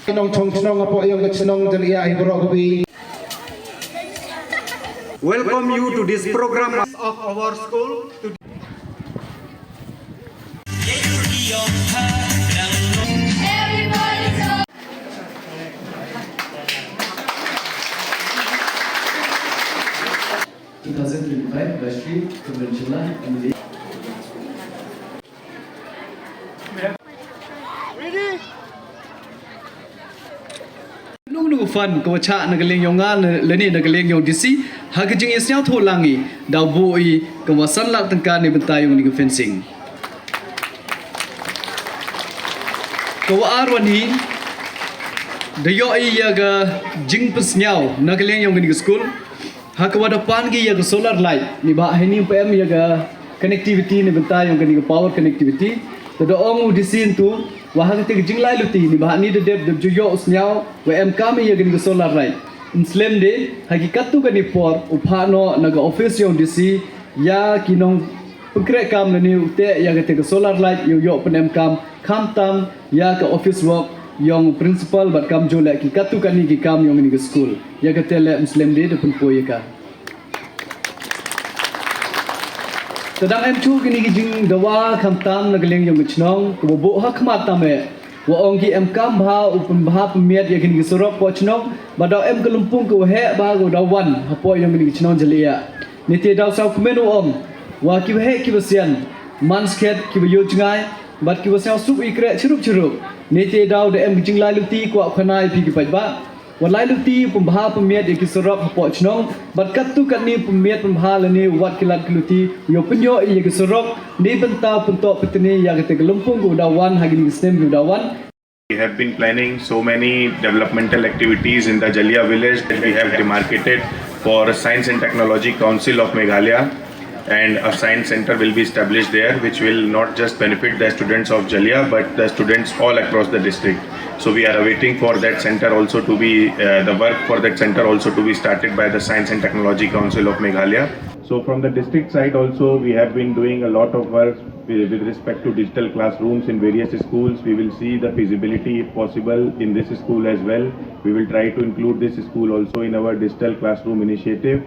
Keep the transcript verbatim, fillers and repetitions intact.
Nongchong chnong apo yong ka chnong jel ia hi bro kubi. Welcome you to this program of our school. Two thousand twenty-five Rashtriya Convention la M L A. Nung nung fan ka wa chah na ka liang yong nga lane na ka liang yong D C ha ka jing isniaw tho lang i daw bu i ka wa san lak tangka ni bynta yong ni ka fencing. Ka wa ar wan hi da yo i ya ka jing pynsniaw na ka liang yong ni ka school. Ha ka wa da pan ki ya ka solar light ni ba ha ni pa em ya ka connectivity ni bynta yong ka ni ka power connectivity. Te da ong u D C ntu wa ha ka te ka jinglai luti ni ba ha ni da dep da ju yo u sniaw wa em kam ya ka ni ka solar light. Nslem de ha ki katu ka ni por u pha no na ka office yong D C ya ki nong pynkreh kam na ni u te ya ka te ka solar light yo yo pynem kam kham tam ya ka office work yong principal bad kam ju le ki katu ka ni ki kam yong ni ka school ya ka te le nslem de da pynpoi ya ka. Tadang em chu kini ki jing dawa kham tam na ka liang yong ka chnong ka ba bo ha khmat tam e wa ong ki em kam bha u pynbha pynmiat ya kini ki surok po chnong ba daw em ka lumpung ka wa he ba ka daw wan ha po yong kini ki chnong jali ya. Ni te daw saw kmen u ong wa ki wa he ki wa sian man sket ki wa yo jngai bad ki wa saw suk i kreh chirup chirup. Ni te daw da em ka jinglai luti kwa khana i pi ki paj ba. Wa lai luti pynbha pynmiat ya ki surok ha po chnong bad katu kat ni pynmiat pynbha la ni wat ki lat ki luti yo pynyo ya ki surok ni bynta pyntok pytni ya ka te ka lumpung ku daw wan ha kini ki snem ku daw wan. We have been planning so many developmental activities in the Jalia village that we have demarcated for Science and Technology Council of Meghalaya, and a science center will be established there, which will not just benefit the students of Jalia but the students all across the district. So we are awaiting for that center also to be uh, the work for that center also to be started by the Science and Technology Council of Meghalaya. So from the district side also, we have been doing a lot of work with, with respect to digital classrooms in various schools. We will see the feasibility, if possible, in this school as well. We will try to include this school also in our digital classroom initiative.